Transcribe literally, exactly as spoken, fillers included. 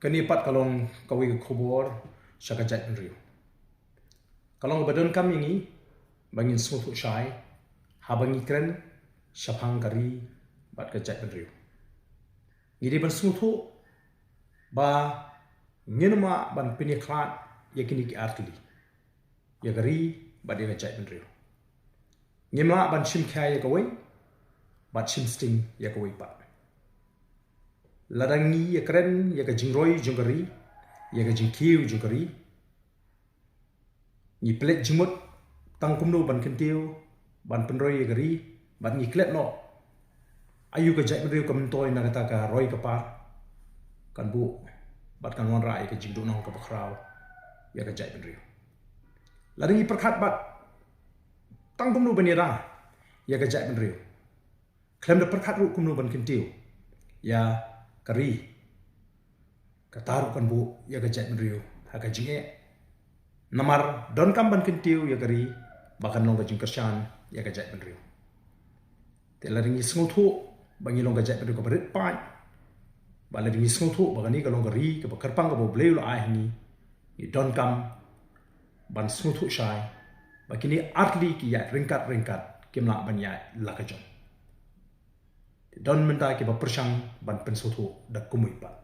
Kane pat ka long kawei ka khubor sha ka jaitbynriew. Ka long kaba donkam ïa ngi ba ngin sngewthuh shai haba ngi kren shaphang ka ri bad ka jaitbynriew. Ngi dei ban sngewthuh ba ngim lah ban pynïakhlad ïa kine ki artylli, ïa ka ri bad ïa ka jaitbynriew. Ngim lah ban shim khia ïa kawei bad shim sting ïa kawei pat. Lada ngi ïakren ïa ka jingroi jong ka ri, ïa ka jingkiew jong ka ri, ngi pynleit jingmut tang kumno ban kyntiew, ban pynroi ïa ka ri, bad ngi klet noh aïu ka jaitbynriew ka myntoi na kata ka roi ka par, kan buh bad kan wanrah ïa ka jingduhnong kaba khraw ïa ka jaitbynriew. Lada ngi pyrkhat bad tang kumno ban ïada ïa ka jaitbynriew, khlem da pyrkhat ruh kumno ban kyntiew ïa ka ri, kata ruh kan buh ïa ka jaitbynriew ha ka jingeh. Namar donkam ban kyntiew ïa ka ri ba kan long ka jingkyrshan ïa ka jaitbynriew. Te lada ngi sngewthuh ba ngi long ka jaitbynriew kaba rit paid, ba lada ngi sngewthuh ba kane ka long ka ri kaba kyrpang kaba U Blei u la ai ha ngi, ngi donkam ban sngewthuh shai ba kine artylli ki ïaid ryngkat ryngkat, kim lah ban ïaid la ka jong. Te don mynta kiba pyrshang ban pynsngewthuh da kumwei pat.